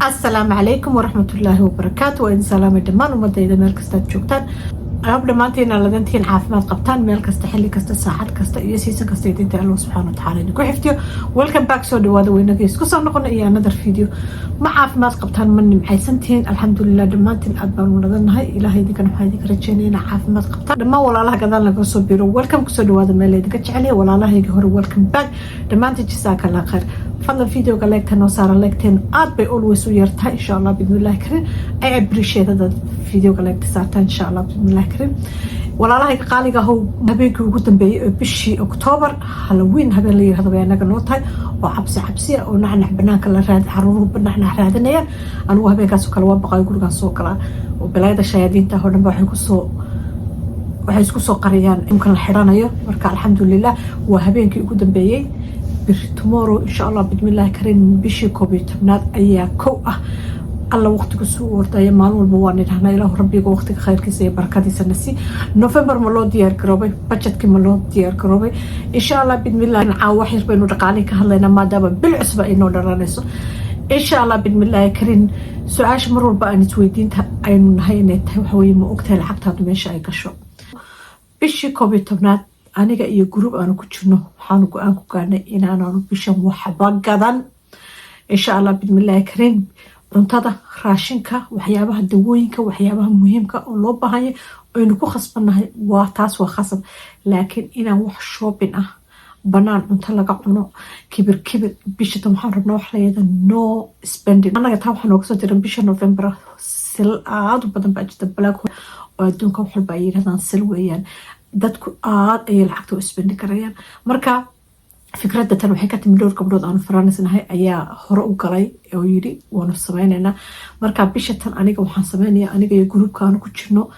Asalaamu calaykum waraxmatullaahi wabarakaatu. Waa idin salaamay dhammaan ummadayda meel kastaad joogtaan. Ab dhammaantiina ladantiin, caafimaad qabtaan meel kasta, xilli kasta, saacad kasta iyo season kasta. Idinta Allah subxaana watacaala idinku xifdiyo. Welcome back, soo dhawaada. Weynaga isku soo noqona iyo another video. Ma caafimaad qabtaan? Ma nimcaysantihiin? Alxamdulilah, dhammaantiin aad baanu ladanahay. Ilahay idinkana waxaa idinka rajeynaya inaa caafimaad qabtaan. Dhammaan walaalaha gadaal naga soo biro, welcome, kusoo dhawaada meel idinka jecelaya. Walaalahayga hore, welcome back dhammaantiin, jazaaka khayr. Fadlan videoga like-ta noo saara. Like-teen aad bay always u yartahay. Insha Allah bismillahi karim, I appreciate hadaad videoga like-ta saartaan. Insha Allah bismillahi karim, walaalahayga qaaliga ahow, habeenkii ugu dambeeyey ee bishii Octoobar, Halloween habeen la yirahdo bay anaga noo tahay, oo cabsi cabsiya oo nacnac banaanka la raad, caruuruhu nacnac raadanayaan. Anigu habeenkaasoo kale waa baqayo, gurigaan soo galaa oo balaayada shayaadiinta oo dhan ba waxay isku soo qariyaan imkan la xidhanayo. Marka alxamdulilah, waa habeenkii ugu dambeeyey. Bir tomorrow, insha Allah bismillahi karim, bishii 11aad ayaa kow ah. Alla, waqtigu suu ordaya! Maalin walba waan idhahnaa, Ilaahu rabbiga waqtiga khayrkiisa iyo barakadiisa nasi. November ma loo diyaar garoobay? Budgetkii ma loo diyaar garoobay? Insha Allah bismillahi, caawa wax yar baynu dhaqaalii ka hadlaynaa, maadaama bil cusba ay noo dhalanayso. Insha Allah bismillahi karim, su-aasha mar walba aan isweydiinta aynu nahay inay tahay waxa weye: ma ogtahay lacagtaadu meesha ay gasho? Bishii 11aad, aniga iyo group aanu ku jirno waxaanu go-aan ku gaarnay inaananu bishan waxba gadan. Insha Allah bismillahi karim, cuntada, raashinka, waxyaabaha dawooyinka, waxyaabaha muhiimka oo loo baahanya aynu ku khasbannahay, waa taas, waa khasab. Laakiin inaan wax shopping ah, banaan cunto laga cuno, kibir kibir, bishatan waxaan rabnaa wax layada no spending. Anaga taa waxaa nooga soo diran bisha November sale aada u badan baa jirta, Black oo adduunka wax walba ay yirahdaan sale weeyaan. Dadku aada ayay lacagta u spend karayaan. Marka fikradda tan waxay ka timi dhowr gabdhood aanu faranisnahay ayaa hore u galay oo yidhi waanu sameyneynaa. Marka bisha tan aniga waxaan sameynaya, aniga iyo groupka aanu ku jirno,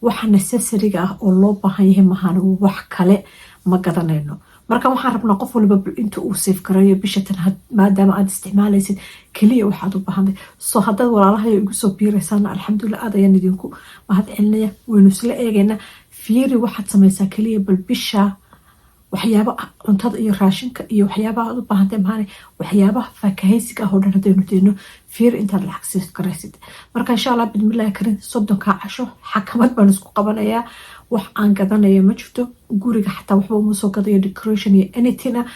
waxa necessaryga ah oo loo baahan yahay mahaan, wax kale ma gadanayno. Marka waxaan rabnaa qof waliba inta uu save garayo bisha tan, maadaama aad isticmaalaysid keliya waxaad u baahantay. So haddaad walaalahay igu soo biiraysaana, alxamdulilah, aad ayaan idinku mahad celinaya. Waynu isla eegaynaa. Fiiri, waxaad samaysaa keliya bal bisha waxyaaba cuntada iyo raashinka iyo waxyaabaha aad u baahantay mahaan, waxyaabaha faakahaysiga ah oo dhan haddaynu deyno, fiir intaad lacag save garaysid. Marka insha Allah bidmillahi karin, 30-kaa casho xakamad baan isku qabanayaa. Wax aan gadanayo ma jirto. Guriga xataa waxba uma soo gadayo decoration iyo anything ah,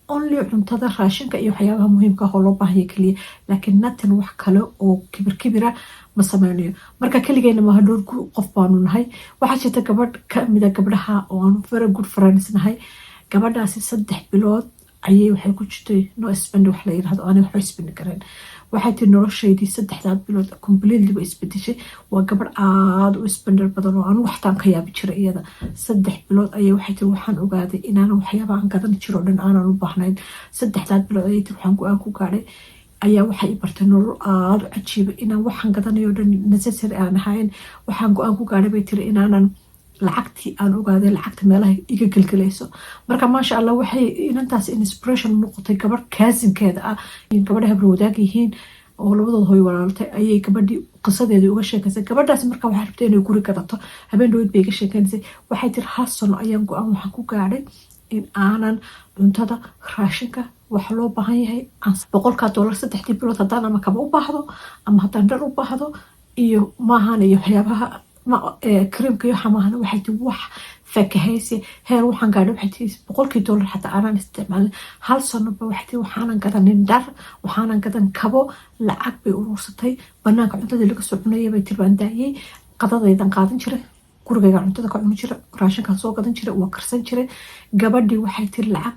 only cuntada, raashinka iyo waxyaabaha muhiimka ah oo loo baahanya keliya, laakiin nothing, wax kale oo kibir kibira ma sameynayo. Marka keligeena maaha, dhowr qof baanu nahay. Waxaa jirta gabadh kamida gabdhaha oo aanu very good friends nahay. Gabadhaasi 3 bilood ayay waxay ku jirtay no spend wax la yirahdo, aanay waxba spend karen. Waxay tiri noloshaydii 3-daa bilood completely ba isbedeshay. Waa gabadh aada u spender badan oo anu waxtaan ka yaabi jiray iyada. 3 bilood ayay waxay tiri waxaan ogaaday inaanan waxyaaba aan gadan jiro dhan aanan u baahnayn. 3-daa bilood ayay tiri waxaan go-aan ku gaadhay, ayaa waxay i bartay nolol aada u cajiiba, inaan waxaan gadanayo dhan necessary aan ahayn. Waxaan go-aan ku gaadhay, bay tiri, inaanan lacagtii aan ogaaday lacagta meelaha iga gelgelayso. Marka maasha Allah, waxay inantaas inspiration noqotay gabadh cousinkeeda ah, gabadha habra wadaag yihiin oo labadooda hooy walaaltay, ayay gabadhii qisadeedii uga sheekaysay. Gabadhaas marka waxay rabtay inay guri gadato. Habeen dhaweyd bay iga sheekeynaysay. Waxay tiri hal sano ayaan go-aan waxaan ku gaadhay in aanan cuntada, raashinka, waxa loo baahan yahay, $100 3-dii bilood haddaan ama kaba u baahdo ama haddaan dhar u baahdo iyo maahan, iyo waxyaabaha creamka iyo waxa maahan. Waxay tii wax faakahaysi heer waxaan gaadhay, waxay tii $100 xataa aanan isticmaalin. Hal sanoba, waxay tii, waxaanan gadanin dhar, waxaanan gadan kabo. Lacag bay urursatay. Banaanka cuntadii laga soo cunaya, bay tiri, baan daayay. Qadadaydan qaadan jiray, gurigayga cuntada ka cuni jira, raashinkaan soo gadan jiray, waa karsan jiray. Gabadhii waxay tiri lacag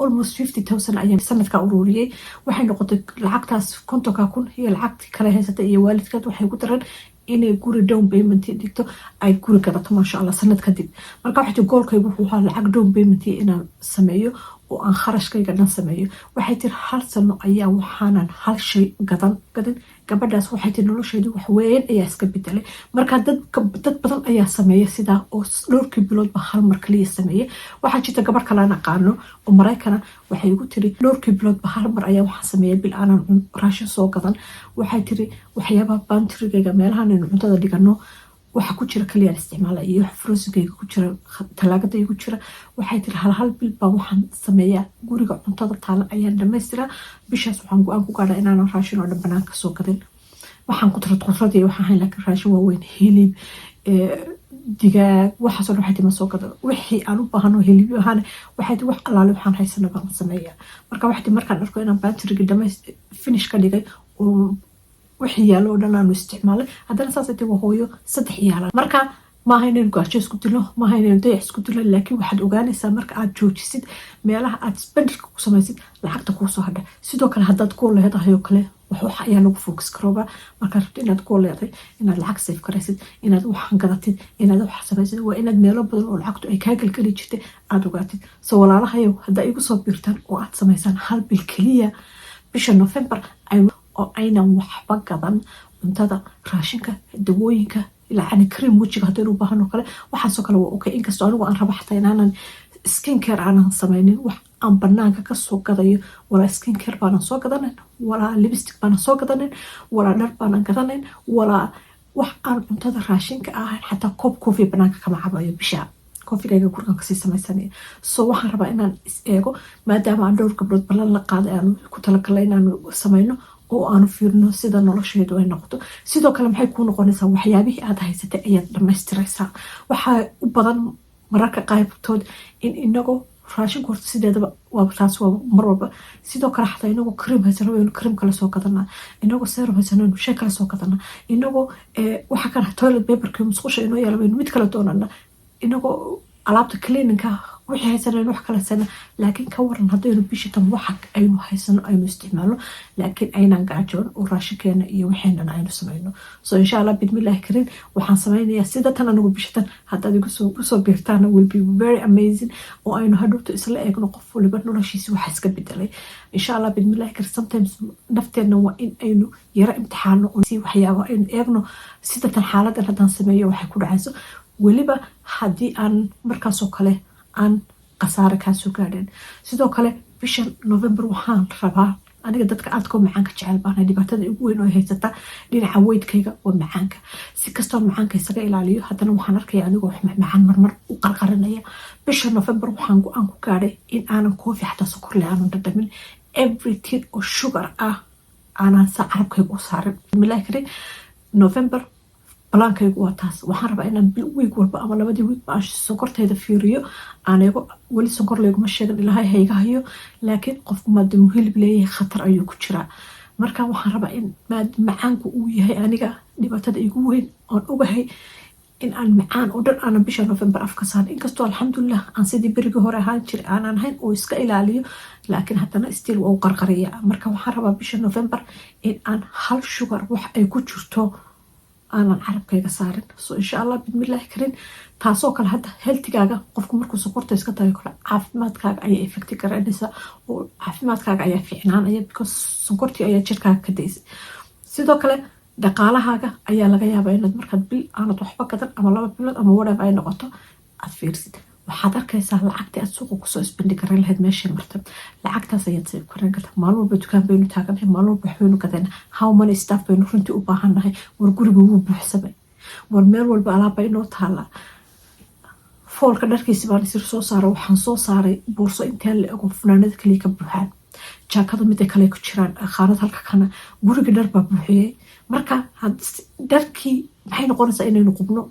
almost 50,000 ayaan sanadkaa ururiyey. Waxay noqotay lacagtaas 50,000 iyo lacagtii kale haysatay iyo waalidkeed waxay ku dareen inay guri down payment dhigto, ay guri gadato, maasha Allah, sanad kadib. Marka waxay tiri goalkaygu wuxuu ahaa lacag down payment inaan sameeyo oo aan kharashkayga dhan sameeyo. Waxay tiri hal sano ayaa waxaanan hal shay gadan gadin. Gabadhaas waxay tiri nolosheedu wax weyn ayaa iska bedelay. Marka dad badan ayaa sameeya sidaa oo dhowrkii biloodba hal mar kaliya sameeya. Waxaa jirta gabadh kale aan aqaano oo Maraykana. Waxay igu tiri dhowrkii biloodba hal mar ayaa waxaan sameeya bil aanan raashin soo gadan. Waxay tiri waxyaabaha pantrygayga, meelahan aynu cuntada dhigano. Waxa ku jira kaliyaan isticmaala iyo wax frozenkayga ku jira, talaagada igu jira. Waxay tiri, hal hal bil baa waxaan sameeyaa, guriga cuntada taala ayaan dhamaystiraa. Bishaas waxaan go-aan ku gaadhaa inaanan raashin oo dhan banaan kasoo gadin. Waxaan qudrad qudrad iyo waxaan hayn, laakiin raashin waaweyn, hilib, digaag, waxaasoo dhan waxay tii ma soo gado. Wixii aan u baahano hilib ahaan, waxay tii wax allaale waxaan haysano baan sameeyaa. Marka waxay tii markaan arko inaan pantryga dhamays finish ka dhigay oo wixii yaalo oo dhan aanu isticmaalay, haddana saasay tii waa hooyo saddex yaalan. Marka maaha inaynu gaajo isku dilno, maaha inaynu dayac isku dilno, laakiin waxaad ogaanaysaa marka aad joojisid meelaha aad spenderka ku samaysid, lacagta kuusoo hadha. Sidoo kale haddaad goal leedahay oo kale, wax ayaa lagu focus garooba. Markaad rabto inaad goal leedahay, inaad lacag save garaysid, inaad waxan gadatid, inaad wax samaysid, waa inaad meelo badan oo lacagtu ay kaa gelgeli jirtay aada ogaatid. So walaalahayow, haddaa igu soo biirtaan oo aad samaysaan hal bil keliya bisha November oo aynan waxba gadan, cuntada, raashinka, dawooyinka, yacni cream wejiga haddaynu u baahano kale, waxaasoo kale waa okay. Inkastoo anigu aan rabo xataa inaanan skin care aanan sameynin, wax aan banaanka kasoo gadayo, walaa skin care baanan soo gadanin, walaa lipstick baanan soo gadanin, walaa dhar baanan gadanin, walaa wax aan cuntada raashinka ahayn. Xataa koob coffee banaanka kama cabayo bisha, coffeegayga gurigan kasii sameysanaya. So waxaan rabaa inaan is eego, maadaama aan dhowr gabdhood ballan la qaaday, aanu ku talagalay inaanu sameyno oo aanu fiirno sida nolosheedu ay noqoto. Sidoo kale maxay kuu noqonaysaa? Waxyaabihii aad haysatay ayaad dhamaystiraysaa. Waxaa u badan mararka qaybtood in inagoo raashinku horta sideedaba waa taas, waa mar walba. Sidoo kale xataa inagoo cream haysano waynu cream kale soo gadanaa, inagoo serum haysano waynu shay kale soo gadanaa, inagoo waxa kan toilet paperka musqusha inoo yaala waynu mid kale doonanaa, inagoo alaabta cleaningka wixii haysanaynu wax kale haysana. Laakiin ka waran haddaynu bishii tan waxa aynu haysano aynu isticmaalno, laakiin aynaan gaajoon oo raashinkeena iyo waxeenana aynu samayno? So insha Allah bidmillaahi kariim, waxaan sameynayaa sida tan anigu bisha tan. Haddaad igusoo biirtaana will be very amazing, oo aynu hadhowto isla eegno qof waliba noloshiisi waxa iska bedelay, insha Allah bidmillahi kariim. Sometimes nafteenna waa in aynu yaro imtixaano oo si waxyaaba aynu eegno sida tan xaaladan haddaan sameeyo waxay ku dhacayso, weliba haddii aan markaasoo kale aan khasaare kaasoo gaadheen. Sidoo kale bishan November waxaan rabaa, aniga dadka aadkoo macaanka jecel baana, dhibaatada ugu weyn oo haysata dhinaca weightkayga waa macaanka. Si kastoo macaanka isaga ilaaliyo, haddana waxaan arkaya anigoo wax macmacaan marmar u qarqarinaya. Bisha November waxaan go-aan ku gaadhay in aanan coffee xataa sokorle aanan dhadhamin, everything oo sugar ah aanan sa carabkayga u saarin. Bismillahi karim, November plankaygu waa taas. Waxaan rabaa inaan week walba ama labadii week ba aan sonkortayda fiiriyo, aan eego. Weli sonkor layguma sheegan, Ilaahay hayga hayo, laakiin qofku maadaamuu hilib leeyahay khatar ayuu ku jiraa. Marka waxaan rabaa in macaanku uu yahay aniga dhibaatada igu weyn oon ogahay, in aan macaan oo dhan aanan bisha November afka saarin. Inkastoo alxamdulilah aan sidii berigii hore ahaan jiray aanan ahayn oo iska ilaaliyo, laakiin haddana still waa u qarqariya. Marka waxaan rabaa bisha November in aan hal sugar wax ay ku jirto aanan carabkayga saarin. So insha Allah bidmillahi karin, taasoo kale hadda healthigaaga, qofku markuu sokorta iska tago kale, caafimaadkaaga ayaa effect garanaysa oo caafimaadkaaga ayaa fiicnaanaya, because sonkortii ayaa jirkaaga ka daysay. Sidoo kale dhaqaalahaaga ayaa laga yaabaa inaad markaad bil aanad waxba gadan ama 2 bilood ama whatever ay noqoto aad fiirsid, waxaad arkaysaa lacagtii aad suuqa kusoo spend garan lahayd meeshay marta. Lacagtaas ayaad save garan kartaa. Maalin walba dukaan baynu taaganahay, maalin walba waxbaynu gadayna. How many stuff baynu runtii u baahannahay? War guriga wuu buuxsamay, war meel walba alaabba inoo taala. Fallka dharkiisi baan isir soo saaray. Waxaan soo saaray boorso inteen la ego, funaanada kaliya ka buuxaan, jaakada mida kale ku jiraan qaarad halka kana. Guriga dhar baa buuxiyey. Marka dharkii maxay noqonaysaa? Inaynu qubno,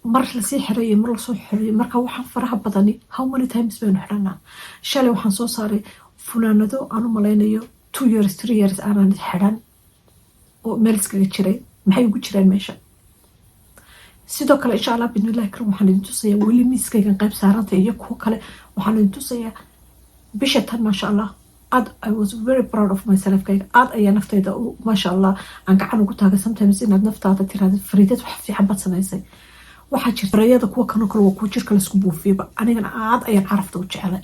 mar lasii xiray iyo mar lasoo xiray. Marka waxaan faraha badani, how many times baynu xidhanaa? Shalay waxaan soo saaray funaanado aan u malaynayo 2 years, 3 years aanan xidhan oo meel iskaga jiray. Maxay ugu jiraan meesha? Sidoo kale insha Allah bidmillahi karim, waxaan idin tusayaa weli miiskaygan qayb saaranta iyo kuwo kale. Waxaan idin tusayaa bisha tan, maasha Allah, aad I was very proud of myself kayga. Aad ayaa naftayda, maasha Allah, aan gacan ugu taagay. Sometimes inaad naftaada tiraahdo, "Fariidad, wax fiican baad samaysay." Waxaa jirta sprayada kuwa kanoo kale, waa kuwa jirka laisku buufiyaba. Anigana aad ayaan carafta u jecelay.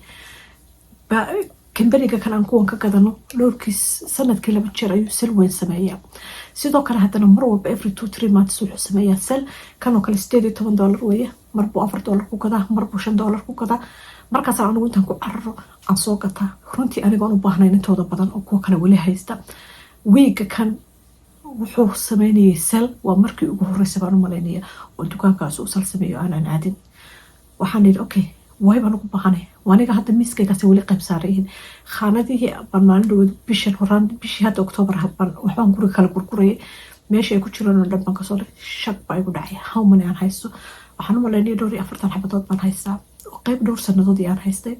Kambaniga kan aan kuwan ka gadano dhowrkiis sanadkii laba jeer ayuu sale weyn sameeyaa. Sidoo kale haddana mar walba every 2-3 months wuxuu sameeyaa sale. Kanoo kale $18 weeye. Marbuu $4 ku gadaa, marbuu $5 ku gadaa. Markaasaan anigu intaan ku cararo aan soo gataa. Runtii anigoon u baahnayn intooda badan oo kuwa kale weli haysta. Wiiga kan Wuxuu sameynayay sale. Waa markii ugu horreysay baan u malaynaya oo dukaankaas uu sale sameeyo aanan aadin. Waxaan idhi, "Okay, waay baan ugu baahanay?" Aniga hadda miiskaygaasi weli qayb saarayihiin khaanadihii baan maalin dhawood, bishan horaan, bishii hadda Octoobar, baan waxbaan guriga kala gurgurayay. Meesha ay ku jiraan oo dhan baan kasoo shag baa igu dhacay. How many aan haysto? Waxaan u malaynaya 44 xabadood baan haystaa, oo qayb dhowr sanadood aan haystay,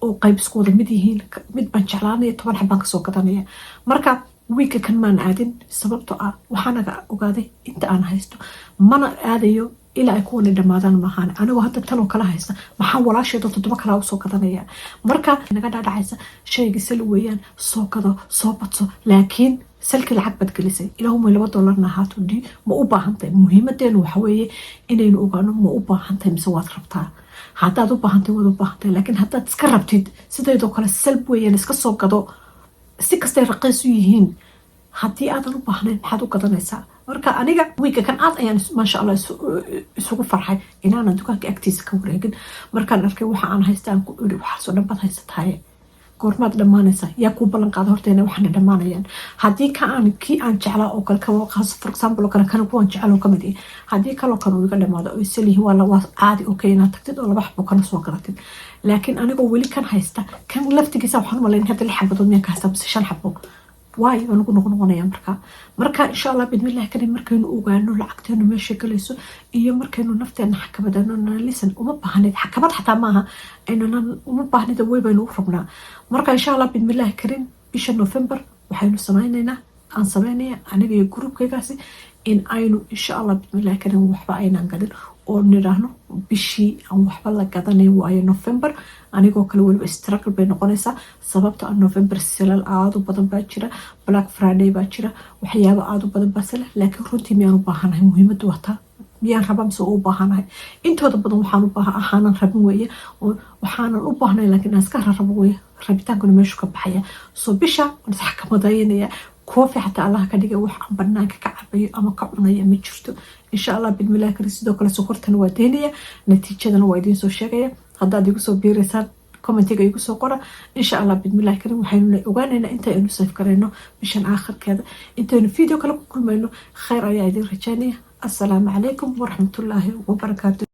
oo qayb isku wada mid yihiin. Mid baan jeclaanaya, 10 xab baan kasoo gadanaya. Marka wiigga kan maan aadin, sababtoo ah waxaanaga ogaaday inta aan haysto. Mana aadayo ilaa ay kuwani dhamaadaan. Maahaan anigoo hadda tanoo kala haysta, maxaa walaasheedo toddoba kalaa usoo gadanaya? Marka naga dhaadhacaysa shayga sale weeyaan, soo gado, soo badso, laakiin salekii lacag baad gelisay, ilaahumay $2-na ahaato, di ma u baahantahay? Muhiimadeenu waxa weeye inaynu ogaano, ma u baahantahay mise waad rabtaa? Haddaad u baahantahay, waad u baahantahay, laakiin haddaad iska rabtid, sidaydoo kale sale weeyaan, iska soo gado, si kastay raqiis u yihiin, haddii aadan u baahnayn, maxaad u gadanaysaa? Marka aniga wiigga kan aad ayaan, maasha Allah, isugu farxay inaanan dukaanka agtiisa ka wareegin. Markaan arkay waxa aan haysta, aan ku iri, "Waxaasoo dhan baad haysataye, goormaad dhammaanaysaa? Yaa kuu ballan qaada horteena waxaana dhammaanayaan?" Haddii ka aan kii aan jeclaa oo kale, for example oo kale, kana kuwaan jecel oo kamid yahay, haddii kaloo kale uu iga dhamaado oo isaliyihin, waa caadi, okay, inaad tagtid oo laba xabo kana soo gadatid. Laakiin anigoo weli kan haysta, kan laftigiisa waxaan u malayn hadda lix xabadood miyaan ka haysta mise shan xabo? Waayo baan ugu noqnoqonaya? Marka insha Allah bidmillahi karim, markaynu ogaano lacagteenu meesha galayso iyo markaynu nafteena xakamadano, lisan uma baahnid xakamad xataa maaha, aynunan uma baahnid, way baynu u rabnaa. Marka insha Allah bidmillahi karim, bisha November waxaynu sameyneynaa, aan sameynaya aniga iyo groupkaygaasi, in aynu insha Allah bidmillahi karim waxba aynaan gadin oo nidhaahno bishii aan waxba la gadanay waayo November. Anigoo kale weliba struggle bay noqonaysaa, sababta ah November sale aada u badan baa jira, Black Friday baa jira, waxyaabo aada u badan baa sale. Laakiin runtii miyaan u baahanahay? Muhiimadu wataa, miyaan rabaa mise u baahanahay? Intooda badan waxaan u baaha ahaanan rabin weeye, waxaanan u baahnay, laakiin aan iska rarabo weeye. Rabitaankuna meeshu ka baxaya. So bisha waan isxakamadeynaya. Coffee xataa Allaha ka dhigay, wax aan banaanka ka cabayo ama ka cunaya ma jirto, insha Allah bidmillahi kari. Sidoo kale sokortana waa daynaya. Natiijadana waa idiin soo sheegaya. Haddaad igu soo biiraysaan, commentiga igu soo qora. Insha Allah bidmillahi karim, waxaynu ogaanaynaa inta aynu save garayno bishan aakhirkeeda. Intaynu video kale ku kulmayno, khayr ayaa idiin rajaynaya. Assalaamu calaykum waraxmatullaahi wabarakaatu.